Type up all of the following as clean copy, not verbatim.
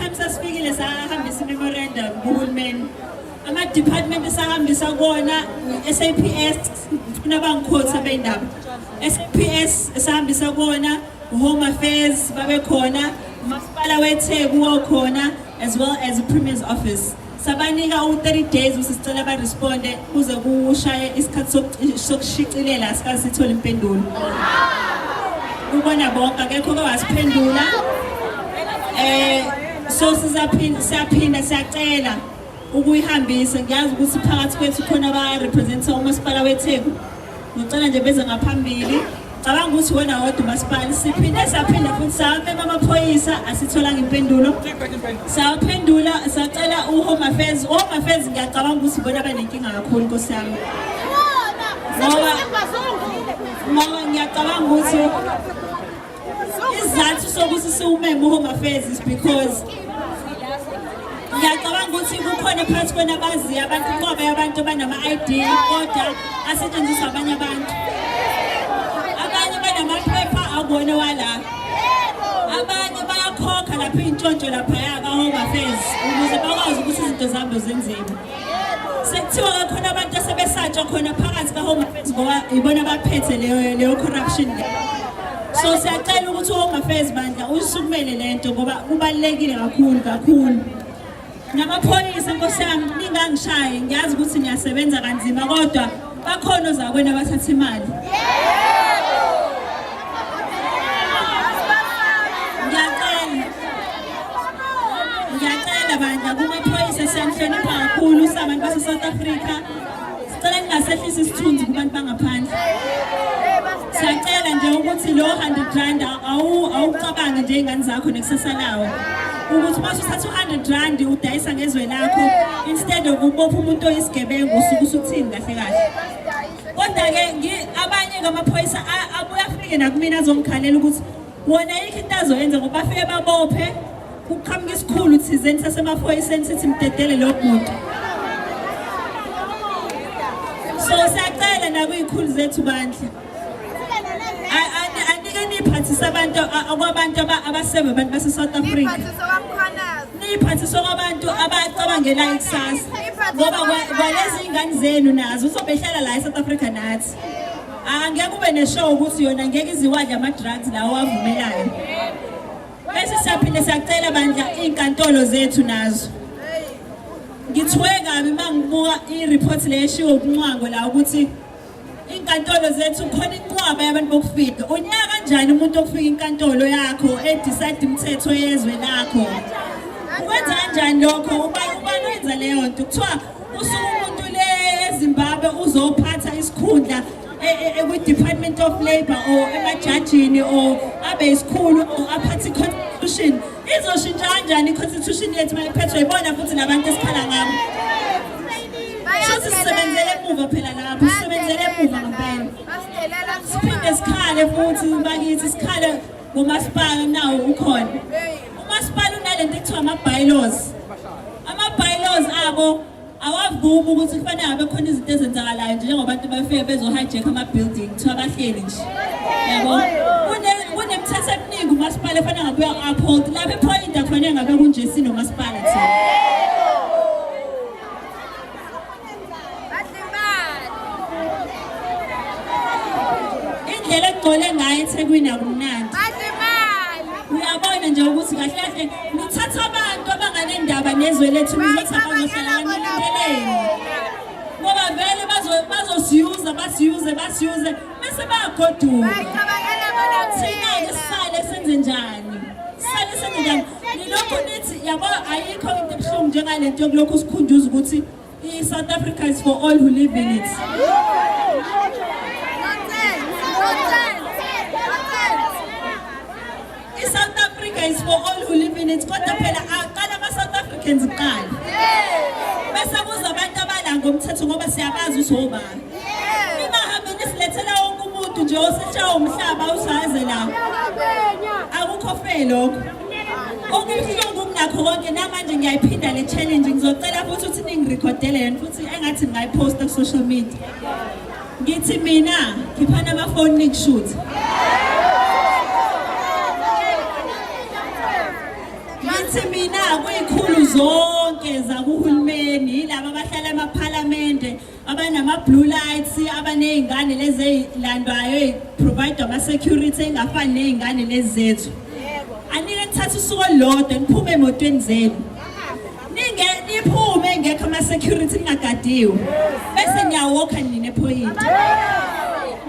time sasifikile sahambisa i-memorandum kuhulumeni, ama-department esahambisa kuwona, SAPS, ngifuna bangikhothe abeyindaba, SAPS esahambisa kuwona, Home Affairs babekhona, umasipala weTheku wakhona, as well as i-Premier's office. Sabanika u-30 days ukuthi sicela baresponde kuze kushaye isikhathi sokushicilela, asikaze sithole impendulo kubona bonke, akekho ke wasiphendula. So sizaphinda, siyaphinda siyacela ukuyihambisa. Ngiyazi ukuthi phakathi kwethu khona aba-representa umasipala weTheku, ngicela nje beze ngaphambili. Cabanga ukuthi wena wodwa umasipala. Siphinde saphinda futhi samema amaphoyisa, asitholanga impendulo. Saphendula sacela u-Home Affairs. U-Home Affairs ngiyacabanga ukuthi bona banenkinga kakhulu, nkosi yami, ngoba ngiyacabanga ukuthi isizathu sokuthi siwumeme u-Home Affairs is because ngiyacabanga ukuthi kukhona phakathi kwena abaziyo abantu, inqwaba yabantu abanama-ID kodwa asetshenziswa abanye abantu. Abanye banamaphepha akuwona wala, abanye bayakhokha lapha iy'ntshontsho laphaya ka-Home Affairs ukuze bakwazi ukuthi izinto zabo zenziwe. Sekuthiwa khona abantu asebesatshwa khona phakathi ka-Home Affairs ngoba ibona baphethe leyo corruption leyo. So siyacela ukuthi u-Home Affairs bandla uyisukumele lento ngoba kubalulekile kakhulu kakhulu. Namaphoyisa, nkosi yami, ningangishayi, ngiyazi ukuthi niyasebenza kanzima, kodwa bakhona ozakwena abathatha imali. Ngiyacela, ngiyacela bandla kumaphoyisa, siyanihlonipha kakhulu sabantu base-South Africa, sicela ningasehlisi isithunzi kubantu bangaphandle. Siyacela nje ukuthi lo R100 awucabange nje iy'ngane zakho nekusasa lawo, ukuthi uma usuthatha u-R100 udayisa ngezwe lakho instead of ubopha umuntu oyisigebengu, usuke usuthini kahle kahle? Kodwa-ke abanye ngamaphoyisa abuye afike nakumina azongikhalela ukuthi wona yikho into azoyenza, ngoba bafike babophe, kuqhamuka isikhulu thizeni sasemaphoyiseni sithi mdedele lo muntu. So siyacela nakuy'khulu zethu bandla, anike niy'phathise abantu okwabantu abasebe abantu base-South Africa, niy'phathise okwabantu abacabangela ikusasa, ngoba kwalezi iy'ngane zenu nazo uzobe ehlala la e-South Africa nathi. Angeke ube ne-sure ukuthi yona ngeke iziwadle ama-drugs lawo avumelayo. Bese siyaphinde siyacela bandla, iy'nkantolo zethu nazo. Ngithuke kabi uma ngibuka i-report le eshiwo uMncwango la ukuthi iy'nkantolo zethu khona inqwaba yabantu bokufika. Unyaka kanjani umuntu okufika inkantolo yakho e-decide imithetho yezwe lakho? Ukwenza kanjani lokho? Ubani wenza leyo nto? Kuthiwa usuke umuntu le eZimbabwe uzophatha isikhundla kwi-Department of Labour or emajajini or abe isikhulu or aphathe i-constitution. Izoshintsha kanjani i-constitution yethu uma iphethwe yibona futhi nabantu esikhala ngabo? Shuthi sisebenzele emuva phela lapho, sisebenzele emuva ngempela. Siphinde sikhale futhi bakithi, sikhale ngomasipala nawo ukhona. Umasipala unalento ekuthiwa ama-bylaws. Ama-bylaws abo awavumi ukuthi kufanele ngabe khona izinto ezenzakalayo nje njengoba abantu bafike bezo-hijack ama-building, kuthiwa bahleli nje, yabo. Kunemithetho eminingi umasipala efanele ngabe uya-uphold. Lapha ePoint akufanele ngabe kunje sinomasipala thina. Indlela ekugcwele ngayo eThekwini akumnandi. Uyabona nje ukuthi kahle kahle nithatha abantu abanganendaba nezwe lethu, nizothi abazohlala, nilindeleni? Ngoba vele bazosiyuza, basiyuze, basiyuze, bese bayagoduka. Thina-ke sisale senze njani? Sisale senze njani? Nilokhu nithi, yabo, ayikho into ebuhlungu njengale nto yokulokhu sikhunjuza ukuthi i-South Africa is for all who live in it. I-South Africa is for all who live in it, kodwa phela aqala ama-South Africans kuqala, bese kuza abantu abala ngomthetho, ngoba siyabazi ukuthi obani. Ningahambi nisilethela wonke umuntu nje osetshawa umhlaba usaze la, akukho fair lokho. Okubuhlungu kunakho konke, namanje ngiyayiphinda le challenge, ngizocela futhi ukuthi ningirekhodele yona futhi, engathi ngingayiphosta ku-social media. Ngithi mina, khiphani amafoni ningishuthe. Ngithi Ngithi mina kuyikhulu zonke zakuhulumeni yilaba abahlala emaphalamende abanama-blue lights, abaney'ngane lezi ey'landwayo ey'provide ama-security ey'ngafani ney'ngane lezi zethu. Anike nithathe usuku olulodwa niphume emotweni zenu. Ninge niphume ngekho ama-security ningagadiwe. Bese niyawokha nina ephoyinti.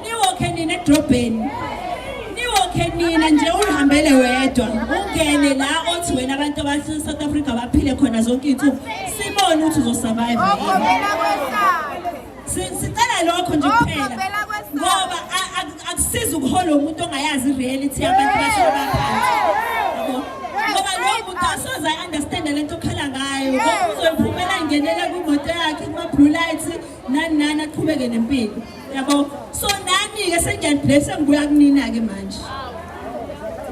Niwokhe nina edrobheni. Niwokhe nina nje ulihambele wedwa. Ungene la othi wena abantu abase South Africa baphile khona zonke izinsuku. Sibone ukuthi uzosurvive. Sicela lokho nje kuphela. Ngoba akusizi ukuhola umuntu ongayazi i-reality yabantu basebaphansi. Ngoba lowo muntu asoze ayi-understand lento okhala ngayo. Ngoba uzoyiphumela ingenela kwimoto yakhe kuma-blue lights nani nani aqhubeke nempilo. Yabo. So nani-ke sengiyanibhlesa, sengibuya kunina-ke manje.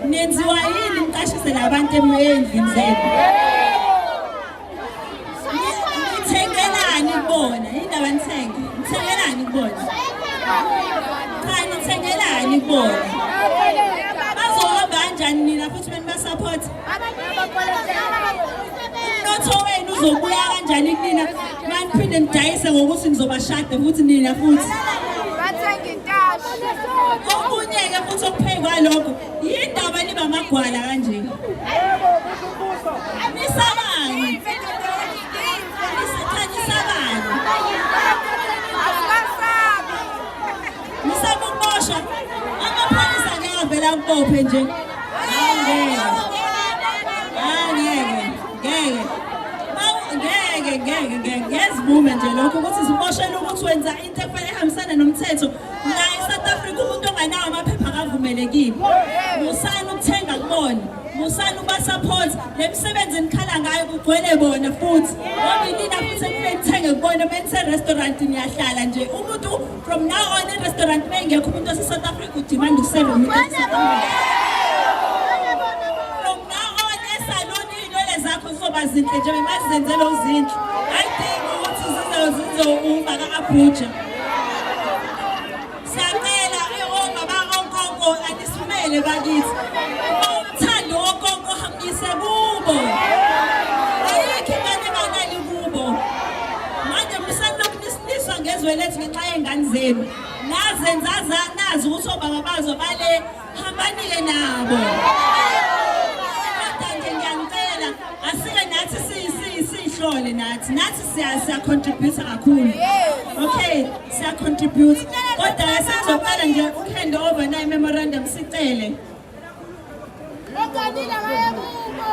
Nenziwa yini niqashise labantu endlini zenu? Nithengelani kubona? Indaba nithenge. Nithengelani kubona? Cha, nithengelani kubona? Bazohamba kanjani nina futhi benibasupport? Umnotho wenu uzobuya kanjani kunina maniphinde nidayise ngokuthi nizobashada futhi nina futhi? Bathenga intashi. Okunye-ke futhi okuphezu kwalokho, yindaba niba amagwala kanje. Nisabani? Nisabani? Asikasabi. Nisaba ukuboshwa? Amaphoyisa ngeke avele akubophe nje. Angeke. Angeke. Ngeke. Ngeke ngeke ngeke ngezibume nje lokho ukuthi siboshele ukuthi wenza into ekufanele ihambisane nomthetho. La eSouth Africa umuntu onganawo amaphepha akavumelekile. Musani ukuthenga kubona. Musani ukuba-support le misebenzi enikhala ngayo kugcwele bona futhi. Ngoba inina futhi ekufanele nithenge kubona uma nise-restaurant niyahlala nje. Umuntu from now on e-restaurant uma engekho umuntu wase-South Africa udimanda ukuseva umuntu wase-South Africa. From now on esaluni iy'nwele zakho zizoba zinhle nje bemazenzela uzinhle. Ayidingi ukuthi zizo uma ka-Abuja. Siyacela omama onkonko anisumele bakithi. Uthando onkonko hambise kubo. Ayikho ingane enganali kubo. Manje musanilokhu nisiniswa ngezwe lethu ngenxa yey'ngane zenu. Nazenza nazi ukuthi obaba bazo bale hambani-ke nabo. Kodwa nje ngiyanicela asike nathi sihlole nathi nathi siya-contribute kakhulu. Okay, siya-contribute. Kodwa sengizoqala nje uku-hand over na i-memorandum sicele. Oganile baye kubo.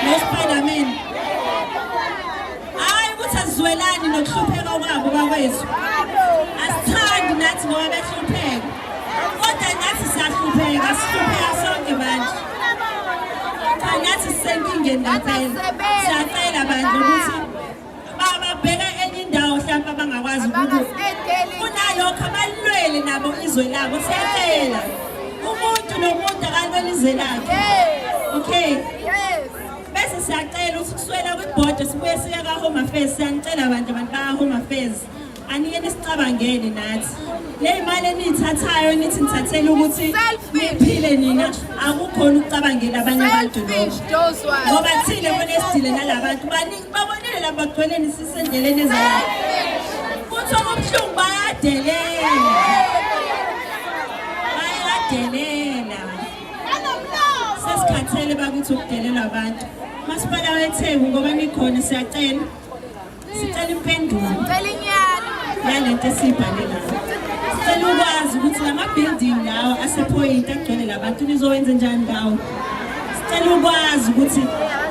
No-Spiderman. Hayi ukuthi asizwelani nokuhlupheka kwabo bakwethu. Asithandi nathi ngoba behlupheka. Kodwa nathi siyahlupheka, sihlupheka sonke manje. Cha nathi sisenkingeni ngempela. Siyacela bandla ukuthi babheke enye indawo mhlawumbe abangakwazi ukuthi kunalokho abalwele nabo izwe labo. Siyacela umuntu nomuntu akalwele izwe lakhe. Okay. Bese siyacela ukuthi kuswela kwibhodo sibuye siye ka-Home Affairs. Siyanicela abantu ba-Home Affairs. Anike nisicabangele nathi. Le mali eniyithathayo nithi nithathela ukuthi niphile nina, akukhona ukucabangela abanye abantu lokho. Ngoba thina bona esidile nalabantu baningi babonile laba bagcweleni sisendleleni ezayo. Futhi okubuhlungu bayadelela. Bayadelela. Sesikhathele bakithi ukudelela abantu. Masipala weTheku ngoba nikhona siyacela. Sicela impendulo yalento esiyibhale la. Sicela ukwazi ukuthi lama building lawa asephoyinti agcwele labantu nizowenza njani ngawo. Sicela ukwazi ukuthi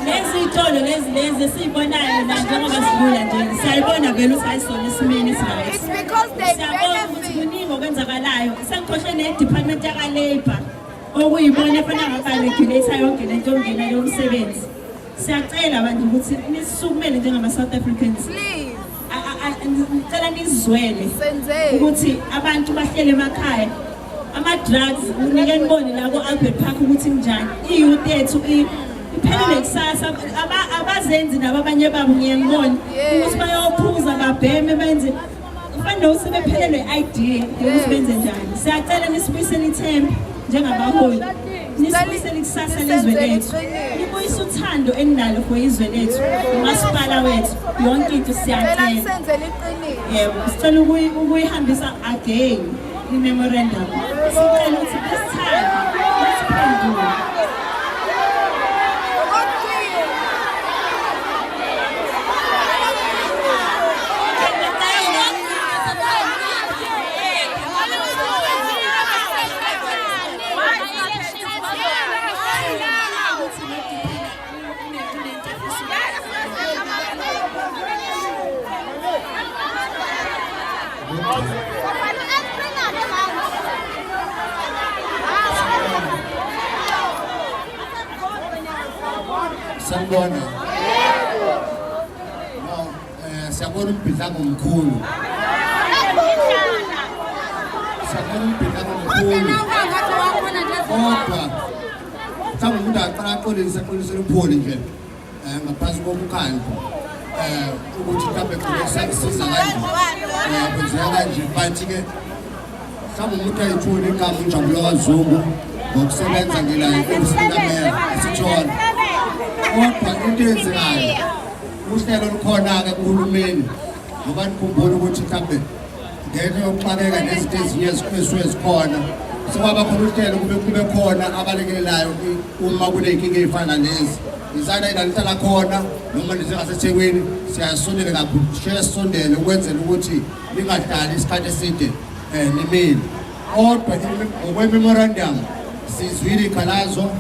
lezi zitolo lezi lezi esiyibonayo la njengoba sidlula nje siyayibona vele ukuthi ayisona esimeni esirayithi. Siyabona ukuthi kuningi okwenzakalayo. Sengikhohlwe ne-department yaka-labour okuyibona efana ngabaregulate yonke lento yokungena lo msebenzi. Siyacela abantu ukuthi nisukumele njengama-South Africans. Ngicela nizwele ukuthi abantu bahlele emakhaya. Ama-drugs unike nibone la ko-Albert Park ukuthi kunjani. I-youth yethu iphelele kusasa. Abazenzi nabo abanye babo ngiye ngibone ukuthi bayophuza babheme benze. Abantu nokuthi sebephelelwe i-idea yokuthi benze njani. Siyacela nisibuyisele ithemba njengabaholi. Nisibuyisele ikusasa lezwe lethu. Nibuyise uthando eninalo for izwe lethu, umasipala wethu, yonke into Cela siyacela. nisenzele iqiniso. Yebo, sicela ukuyihambisa again i-memorandum. Sicela ukuthi this time nisiphendule. Okugcina. Sanibona. No, siyabona umbhidlango omkhulu. Siyabona umbhidlango omkhulu. Kodwa mhlawumbe umuntu aqala axolise axolisele upholi nje ngaphansi komkhandlu ukuthi mhlawumbe khona sakusiza kanje. Kwenzeka kanje but ke mhlawumbe umuntu ayithule igama uNjabulo kaZungu ngokusebenza ngila e-ofisini kameya sithola. Kodwa into eyenzekayo uhlelo olukhona-ke kuhulumeni ngoba nikhumbule ukuthi mhlawumbe ngenxa yokuxakeka nezinto ezinye ezisuke zikhona sekwaba khona uhlelo kube khona abalekelelayo uma kuney'nkinga ey'fana nalezi izana ila lihlala khona noma njengaseThekwini siyasondele kakhulu sishiye sisondele ukwenzela ukuthi ningahlali isikhathi eside nimile. Kodwa ngokwe-memorandum sizwile ikhalazo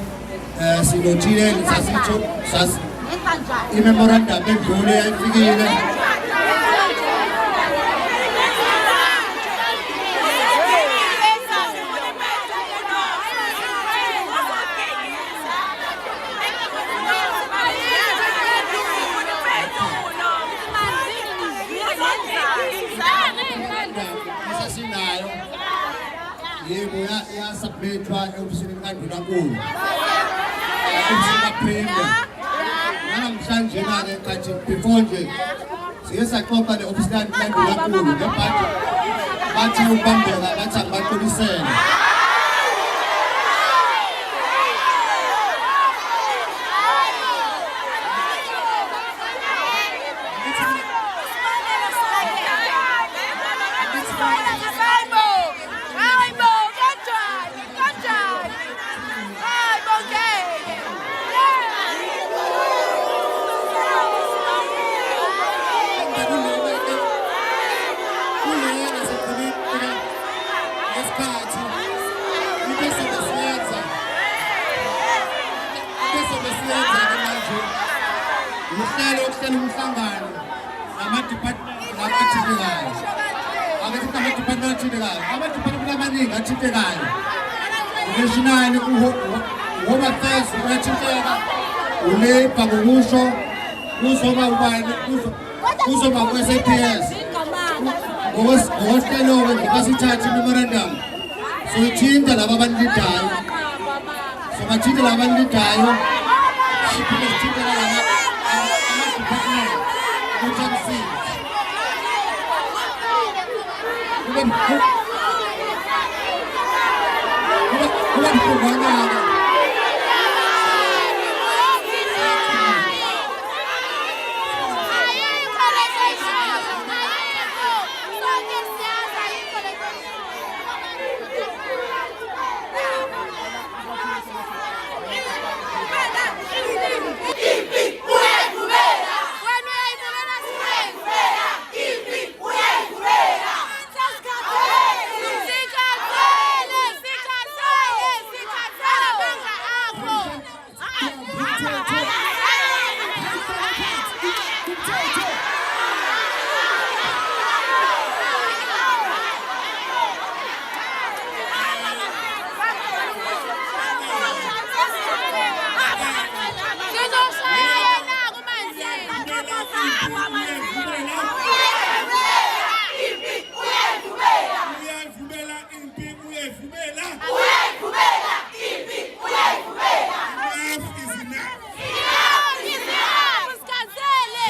sinothile sasitho sas i-memorandum edlule yayifikile. Esasinayo yebo yasubmithwa e-ofisini likaNdunankulu, ofisini kaPremier. Nanamhlanje-ke kathi before nje siye saxoxa ne-ofisi kaNdunankulu ngebhadi bathe ukubambeka bathi angibaqinisele. Hayibo! Hayibo! Kanjani? Kanjani? Hayibo ngeke! Kulena sikhulile ngesikhathi into esobe siyenza into esobe siyenza-ke manje uhlelo ukuhlela umhlangano nama-department athintekayo. Ake sithi ama-department athintekayo, ama-department amaningi athintekayo, national u-Home Affairs uyathinteka, u-Labour ngokusho kuzoba ubani kuzoba ku-SAPS ngokohlelo-ke njengoba sithathe i-memorandum soyithinta laba abanileadayo, sobathinta laba abanileadayo, siphinde sithinte nalaba ama-department ukuthi akusize kube kube buhlungwana-ke. Ayikho le nto ayishoyo. Ayikho. Sonke siyazi ayikho le nto ayishoyo. Wena uyayibukela Sikhathele, sikhathele, sikhathele amanga akho. Sizoshaya yena kumanzini. Uyayivumela impi, uyayivumela. Enough is enough. Sikhathele.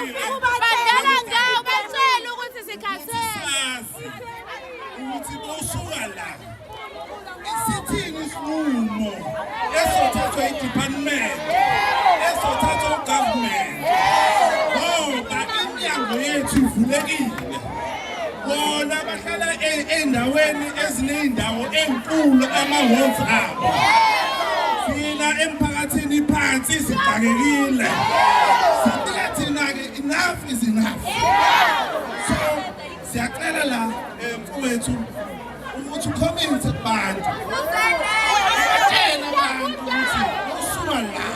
Okubalulekile Badlala Ukuthi bowusuka la isithini isinqumo esothathwa i-department esothathwa ugovernment ngoba iminyango yethu ivulekile bona bahlala ey'ndaweni eziney'ndawo ey'nkulu ama-halls abo thina emphakathini phansi sixakekile sifika thina-ke enough is enough so siyacela la eh, mfowethu ukuthi ucommente kubantu batshele abantu ukuthi usuka la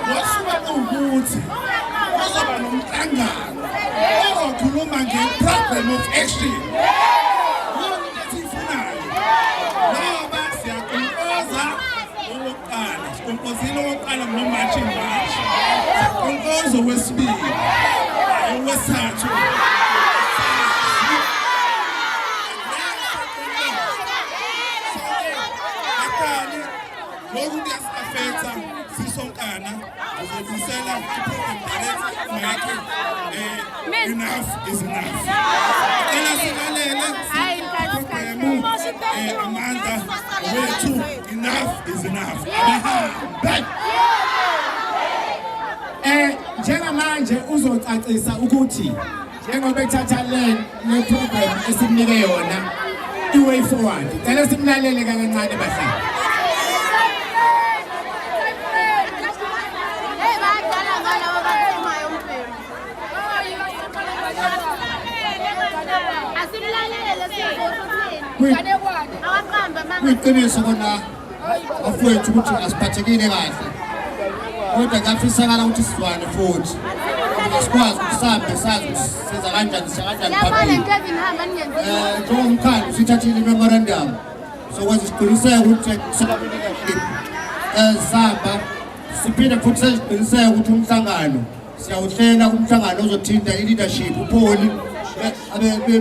ngosuka kuwukuthi kuzoba nomhlangano ozokhuluma nge-program of action iyona into esiyifunayo ngoba siyakonkoza okokuqala sikonkozile okokuqala ngomarch in march sikonkoza okwesibili okwesithathu Lokhu kuyasi-affecta sisonkana ngizobuyisela i-program director Mike eh enough is enough cela silalele program eh amandla wethu enough is enough abahambe Eh njengamanje uzocacisa ukuthi njengoba ethatha le le program esikunike yona i-way forward. Cela simlalele kancane bahlali. Hey, bayadlala ngalabo abakhulumayo umbhemu. Asimlalele sizwe uthini. Awaqambe amanga. Kuyiqiniso kona bafowethu ukuthi asiphathekile kahle kodwa kuyafisakala ukuthi sizwane futhi sikwazi ukuthi sihambe sazi ukuthi senza kanjani siya kanjani Yabona phambili into ezinihamba ningenzile. um njengomkhandlu sithathile imemorandum sokwenza isiqiniseko ukuthi leadership ezisamba siphinde futhi seziqiniseke ukuthi umhlangano siyawuhlela umhlangano ozothinta i-leadership upholi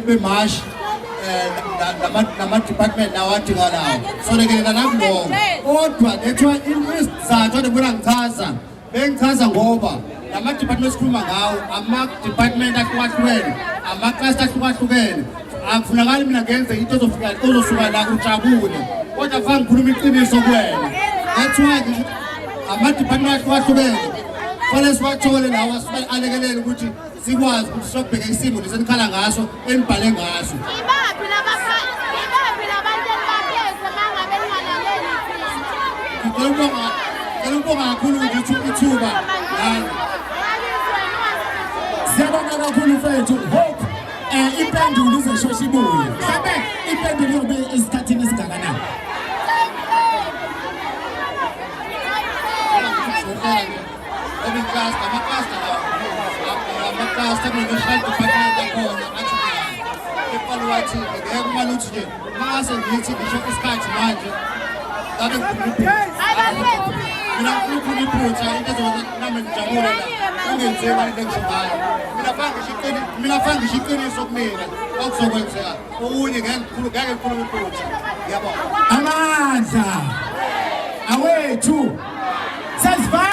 bemashi um nama-department lawo adingakalayo solekelela nakuloko kodwa lethiwa isizathu andibona ngichaza bengichaza ngoba lama-department esikhuluma ngawo ama-department ahlukahlukene ama-cluster ahlukahlukene akufunakali mina ngenze into ezofika ozosuka la ujabule kodwa kufanele ngikhuluma iqiniso kuwena that's why ngisho ama-department ahlukahlukene kufanele siwathole lawa alekelele ukuthi sikwazi ukuthi siyobheka isimo lesi enikhala ngaso enibhale ngaso Ibaphi labapha ibaphi labantu enibaphethe mangabe ningalaleli thina. ngicela ukubonga ngicela ukubonga kakhulu ukuthi ithuba la Siyabonga kakhulu mfethu. Hope eh impendulo izosheshe ibuye. Mhlawumbe impendulo iyobe esikhathini esingakanani. Obi-cluster, ama-cluster lawa. Ama-cluster kune-national department akhona athi eqala wathi ngeke kumane uthi nje mase ngithi ngisho isikhathi manje ngabe ngikhuluma iphutha. Mina ngifuna ukukhuluma iphutha into ezokwenza nami ngijabule la kungenzeki into engisho ngayo. Mina fanele ngisho iqiniso, mina fanele ngisho iqiniso kumina okuzokwenzeka. Okunye ngeke ngikhulume ngeke ngikhulume iphutha. Ngiyabonga. Amandla awethu. Sesivala